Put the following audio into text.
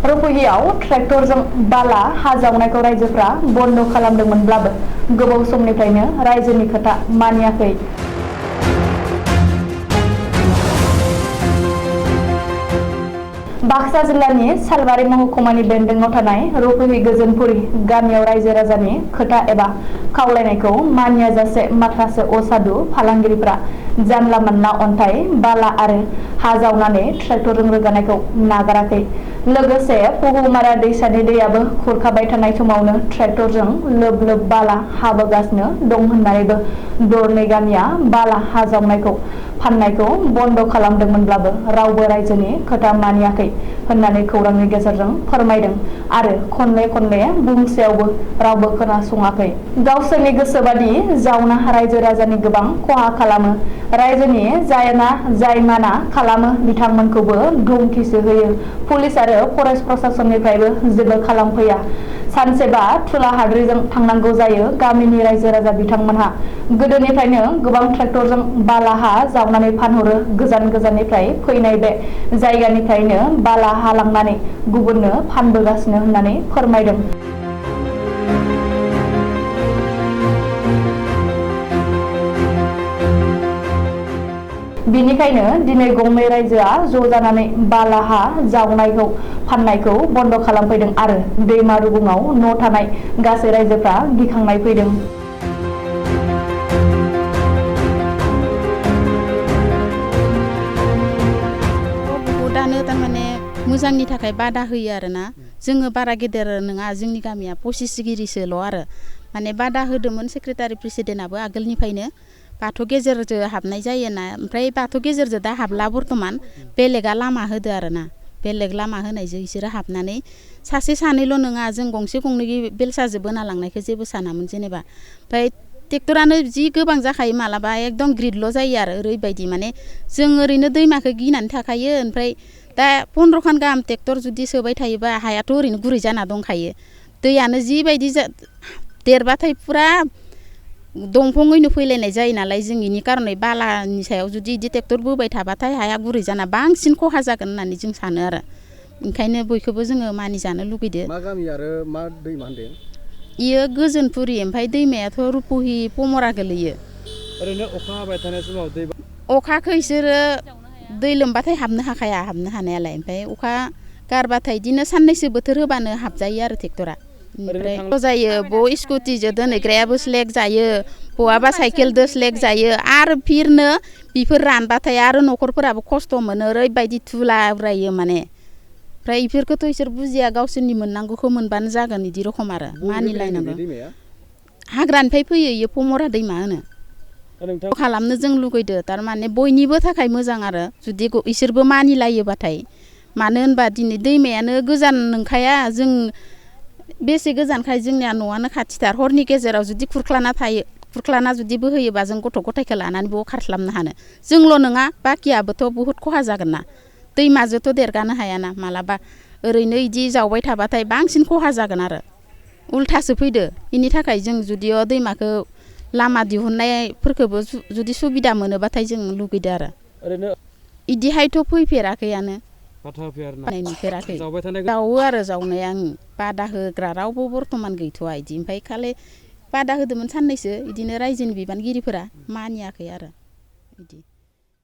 रुपुहियाव ट्रेक्टरजों बाला हा जावनायखौ रायजोफ्रा बन्द खालामदोंमोनब्लाबो गोबाव समनिफ्रायनो रायजोनि खोथा मानियाखै। बाक्सा जिल्लानि सालबारि महकुमानि बेन्दोङाव थानाय रुपुहि गोजोनपुरी गामियाव रायजो राजानि खोथा एबा खावलायनायखौ मानियाजासे माखासे असाधु फालांगिरिफ्रा जानला मानला अन्थाइ बाला आरो हा जावनानै ट्रेक्टरजों रोगानायखौ नागाराखै। लोगोसे पुहुमारा दैसानि दैयाबो खुरखाबाय थानाय समावनो ट्रेक्टरजों लोब लोब बाला हाबोगासिनो दं होननानैबो दरनै गामिया बाला हा जावनायखौ फाननायखौ बन्द खालामदोंमोनब्लाबो रावबो रायजोनि खोथा मानियाखै होननानै खौरांनि गेजेरजों फोरमायदों आरो खनले खनले बुंसेयावबो रावबो खोनासङाखै। गावसोरनि गोसोबादि जावना रायजो राजानि गोबां खहा खालामो। रायजोनि जाय माना खालामो बिथांमोनखौबो धमकिसो होयो। पुलिस आरो फरेस्ट प्रशासननिफ्रायबो जेबो खालामफैया। सानसेबा थुला हाद्रिजों थांनांगौ जायो। गामिनि रायजो राजा बिथांमोनहा गोदोनिफ्रायनो गोबां ट्रेक्टरजों बाला हा जावनानै फानहरो। गोजान गोजाननिफ्राय फैनाय बे जायगानिफ्रायनो बाला हा लांनानै गुबुननो फानबोगासिनो होननानै फोरमायदों। बिनिखायनो दिनै गंनै रायजोआ ज' जानानै बाला हा जावनायखौ फाननायखौ बन्द खालामफैदों आरो दैमा रुगुङाव न' थानाय गासै रायजोफ्रा गिखांनाय फैदों। बहुदानो थारमाने मोजांनि थाखाय बादा होयो आरोना। जोङो बारा गेदेर नङा, जोंनि गामिया 25 गिरिसोल' आरो माने बादा होदोंमोन सेक्रेटारि प्रेसिडेन्टआबो आगोलनिफ्रायनो। बाथौ गेजेरजों हाबनाय जायोना, ओमफ्राय बाथौ गेजेरजों दा हाबला बर्थमान बेलेगा लामा होदो आरोना। बेलेग लामा होनायजों बिसोरो हाबनानै सासे सानैल' नङा, जों गंसे गंनै बेलसाजों बोना लांनायखौ जेबो सानामोन जेनेबा। ओमफ्राय ट्रेक्टरानो जि गोबां जाखायो, मालाबा एकदम ग्रिडल' जायो आरो ओरैबायदि माने जों ओरैनो दैमाखौ गिनानै थाखायो। ओमफ्राय दा 15 खान गाहाम ट्रेक्टर जुदि सोबाय थायोबा हायाथ' ओरैनो गुरै जाना दंखायो। दैयानो जिबायदि देरबाथाय फुरा दंफाङैनो फैलायनाय जायो नालाय, जों इनि कारनै बालानि सायाव जुदि इदि ट्रेक्टर बोबाय थाबाथाय हाया गुरै जाना बांसिन खहा जागोन होननानै जों सानो आरो। ओंखायनो बयखौबो जोङो मानिजानो लुगैदो। मा गामि आरो मा दैमा होनदों? इयो गोजोनपुरि, ओमफ्राय दैमायाथ' रुपुहि पमरा गोलैयो। ओरैनो अखा हाबाय थानाय समाव दै अखाखौ इसोरो दै लोमबाथाय हाबनो हाखाया, हाबनो हानायालाय। ओमफ्राय अखा गारबाथाय बिदिनो साननैसो बोथोर होबानो हाबजायो आरो ट्रेक्टरा। ओमफ्राय जायो ब स्कुटिजों दोनहैग्रायाबो स्लेक जायो, बहाबा साइकेलजों स्लेक जायो। आरो फिरनो बेफोर रानबाथाय आरो न'खरफोराबो खस्थ' मोनो, ओरैबायदि धुला उरायो माने। ओमफ्राय बेफोरखौथ' इसोर बुजिया, गावसोरनि मोननांगौखौ मोनबानो जागोन बिदि रखम आरो मानिलायनांगौ। हाग्रानिफ्राय फैयो, इयो पमरा दैमा होनो। खालामनो जों लुगैदो, थारमाने बयनिबो थाखाय मोजां आरो जुदि इसोरबो मानिलायोबाथाय। मानो होनबा दिनै दैमायानो गोजान नंखाया, जों बेसे गोजानखाय जोंनिया न'आनो खाथिथार। हरनि गेजेराव जुदि खुरख्लाना जुदि बोहैयोबा जों गथ' गथायखौ लानानै बेयाव खारस्लाबनो हानो। जोंल' नङा, बाखियाबोथ' बहुद खहा जागोन ना। दैमाजोंथ' देरगानो हायाना, मालाबा ओरैनो इदि जावबाय थाबाथाय बांसिन खहा जागोन आरो उल्थासो फैदो। बेनि थाखाय जों जुदि दैमाखौ लामा दिहुननायफोरखौबो जुदि सुबिदा मोनोबाथाय जों लुगैदो आरो। ओरैनो इदिहायथ' फैफेराखैयानो, नुफेराखै। जावो आरो जावनाया, बादा होग्रा रावबो बर्थमान गैथ'वा इदि। ओमफ्राय खालि बादा होदोंमोन साननैसो, इदिनो रायजोनि बिबानगिरिफोरा मानियाखै आरो इदि।